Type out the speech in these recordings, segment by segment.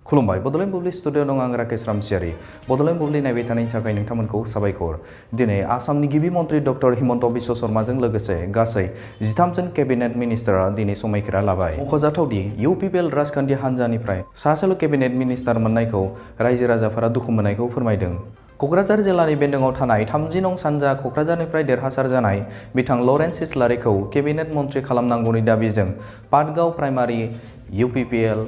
खुलुमबाय बडलेण्ड बुब्लि स्टुडिअ दं आं राकेश रामसियारि बडलेण्ड बुब्लि नायबाय थानायनि थाखाय नोंथांमोनखौ साबायखर दिनै आसामनि गिबि मन्त्रि डक्टर हिमन्त बिश्व शर्माजों लोगोसे गासै 13 जन केबिनेट मिनिस्टारआ दिनै समायखिरा लाबाय मख'जाथावदि इउपिपिएल राजखान्थि हान्जानिफ्राय सासेल' केबिनेट मिनिस्टार मोननायखौ रायजो राजाफोरा दुखु मोननायखौ फोरमायदों क'क्राझार जिल्लानि बेन्दोंआव थानाय 30 नं सानजा क'क्राझारनिफ्राय देरहासार जानाय बिथां लरेन्स इस्लारिखौ केबिनेट मन्त्रि खालामनांगौनि दाबिजों Patgaon primary UPPL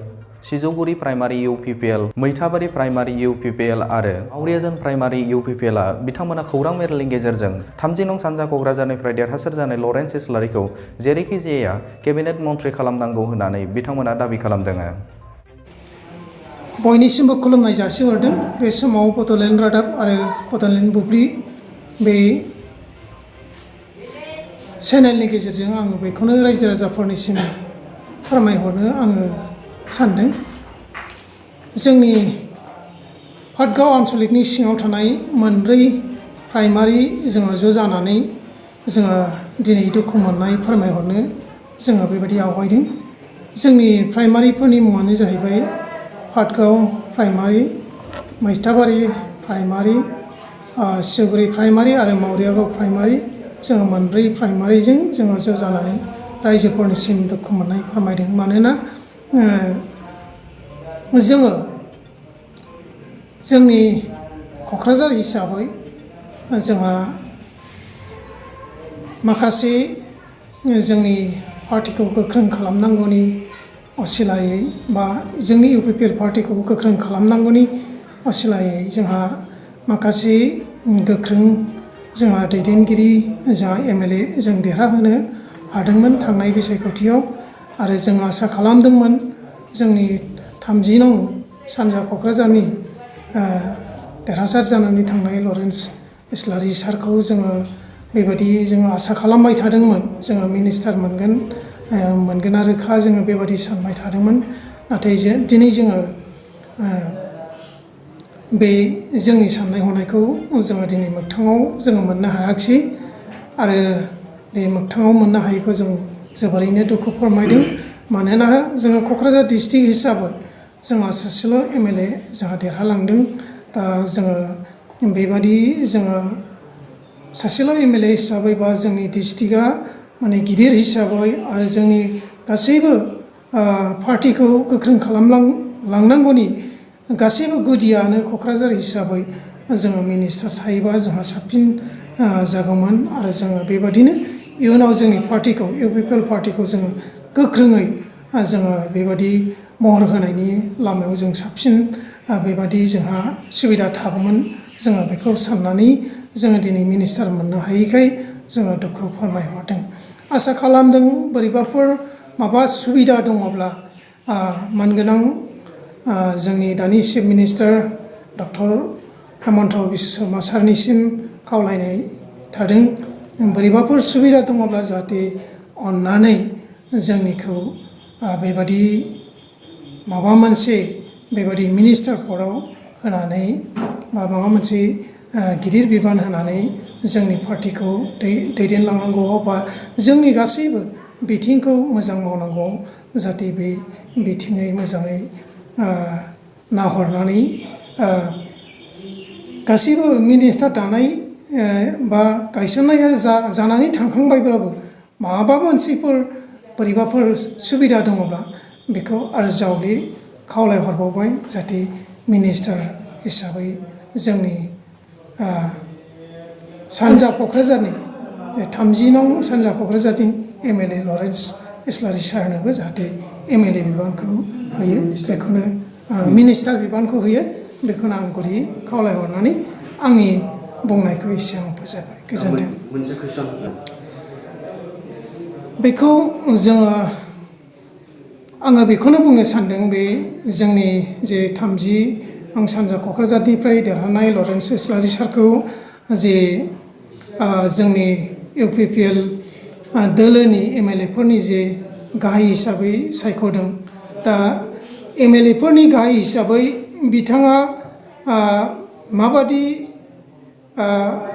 Sijouguri primary UPPL Maithabari primary UPPL आरो मावरियाजन प्राइमारि इउपिपिएलआ बिथांमोना खौरां मेलनि गेजेरजों 30 नं सानजा क'क्राझारनिफ्राय देरहासार जानाय लरेन्स इस्लारिखौ जेरैखि जाया केबिनेट मन्त्रि खालामनांगौ होननानै बिथांमोना दाबि खालामदों बयनिसिमबो खुलुमनाय जासिहरदों बे समाव बडलेण्ड रादाब आरो बडलेण्ड बुब्लि बे चेनेलनि गेजेरजों आङो बेखौनो रायजो राजाफोरनिसिम फोरमायहरनो आङो सानदों जोंनि पाटगाव आन्सलिकनि सिङाव थानाय मोनब्रै प्राइमारि जोङो ज' जानानै जोङो दिनै दुखु मोननाय फोरमायहरनो जोङो बेबायदि आवगायदों जोंनि प्राइमारिफोरनि मुङानो जाहैबाय पाटगाव प्राइमारि मैथाबारि प्राइमारि सिजौगुरि प्राइमारि आरो मावरियागाव प्राइमारि जोङो मोनब्रै प्राइमारिजों जोङो ज' जानानै रायजोफोरनिसिम दुखु मोननाय फोरमायदों मानोना जोङो जोंनि क'क्राझार हिसाबै जोंहा माखासे जोंनि पार्टिखौ गोख्रों खालामनांगौनि असिलायै बा जोंनि इउपिपिएल पार्टिखौ गोख्रों खालामनांगौनि असिलायै जोंहा माखासे गोख्रों जोंहा दैदेनगिरि जोंहा एमएलए जों देरहाहोनो हादोंमोन थांनाय बिसायख'थियाव आरो जों आसा खालामदोंमोन जोंनि 30 नं सानजा क'क्राझारनि देरहासार जानानै थांनाय लरेन्स इस्लारि सारखौ जोङो बेबायदि जोङो आसा खालामबाय थादोंमोन जोङो मिनिस्टार मोनगोन रोखा जोङो बेबायदि सानबाय थादोंमोन नाथाय दिनै जोङो बे जोंनि साननाय हनायखौ जोङो दिनै मोगथाङाव जोङो मोननो हायाखिसै आरो बे मोगथाङाव मोननो हायैखौ जों जोबोरैनो दुखु फोरमायदों मानोना जोङो क'क्राझार डिस्ट्रिक्ट हिसाबै जोंहा सासेल' एमएलए जोंहा देरहालांदों दा जोङो बेबादि जोङो सासेल' एमएलए हिसाबै बा जोंनि डिस्ट्रिक्टआ माने गिदिर हिसाबै आरो जोंनि गासैबो पार्टिखौ गोख्रों खालामलांनांगौनि गासैबो गुदियानो क'क्राझार हिसाबै जोङो मिनिस्टार थायोबा जोंहा साबसिन जागौमोन आरो जोङो बेबादिनो इयुनाव जोंनि पार्टिखौ इउपिपिएल पार्टिखौ जोङो गोख्रोङै जोङो बेबादि महर होनायनि लामायाव जों साबसिन बेबादि जोंहा सुबिदा थागौमोन जोङो बेखौ साननानै जोङो दिनै मिनिस्टार मोननो हायैखाय जोङो दुखु फोरमायहरदों आसा खालामदों बोरैबाफोर माबा सुबिदा दङब्ला मानगोनां जोंनि दानि chief minister doctor Himanta Biswa Sarma सारनिसिम खावलायनाय थादों बोरैबाफोर सुबिदा दङब्ला जाहाथे अननानै जोंनिखौ बेबादि माबा मोनसे बेबादि मिनिस्टार पदआव होनानै बा माबा मोनसे गिदिर बिबान होनानै जोंनि पार्टिखौ दैदेनलांनांगौ बा जोंनि गासैबो बिथिंखौ मोजां मावनांगौ जाहाथे बे बिथिङै मोजाङै नाहरनानै गासैबो मिनिस्टार दानाय बा गायसननाया जानानै थांखांबायब्लाबो माबा मोनसेफोर बोरैबाफोर सुबिदा दङब्ला बेखौ आरो जावले खावलायहरबावबाय जाहाथे मिनिस्टार हिसाबै जोंनि सानजा क'क्राझारनि 30 नं सानजा क'क्राझारनि एमएलए लरेन्स इस्लारि सारनोबो जाहाथे एमएलए बिबानखौ होयो बेखौनो मिनिस्टार बिबानखौ होयो बेखौनो आं गुरै खावलायहरनानै आंनि बुंनायखौ एसेयावनो फोजोबबाय गोजोन्थों बेखौ आङो बेखौनो बुंनो सानदों बे जोंनि जे 30 नं सानजा क'क्राझारनिफ्राय देरहानाय लरेन्स इस्लारि सारखौ जे जोंनि इउपिपिएल दोलोनि एमएलएफोरनि जे गाहाय हिसाबै सायख'दों दा एमएलएफोरनि गाहाय हिसाबै बिथाङा माबादि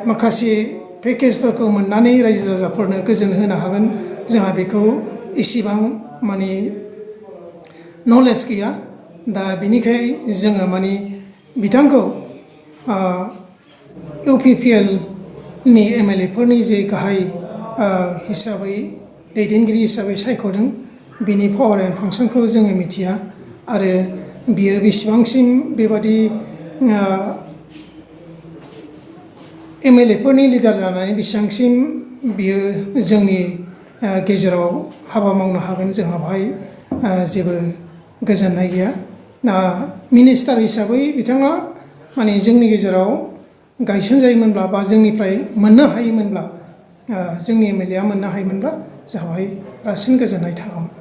माखासे पेकेजफोरखौ मोननानै रायजो राजाफोरनो गोजोन होनो हागोन जोंहा बेखौ इसेबां माने नलेज गैया दा बिनिखाय जोङो माने बिथांखौ UPPL नि MLA फोरनि जे गाहाय हिसाबै दैदेनगिरि हिसाबै सायख'दों बिनि पावार एन्ड फांसनखौ जोङो मिथिया आरो बियो बेसेबांसिम बेबादि MLA फोरनि लिडार जानानै बेसेबांसिम बियो जोंनि गेजेराव हाबा मावनो हागोन जोंहा बेहाय जेबो गोजोननाय गैया मिनिस्टार हिसाबै बिथाङा माने जोंनि गेजेराव गायसनजायोमोनब्ला बा जोंनिफ्राय मोननो हायोमोनब्ला जोंनि MLA आ मोननो हायोमोनब्ला जोंहा बेहाय रासिन गोजोननाय थागौमोन।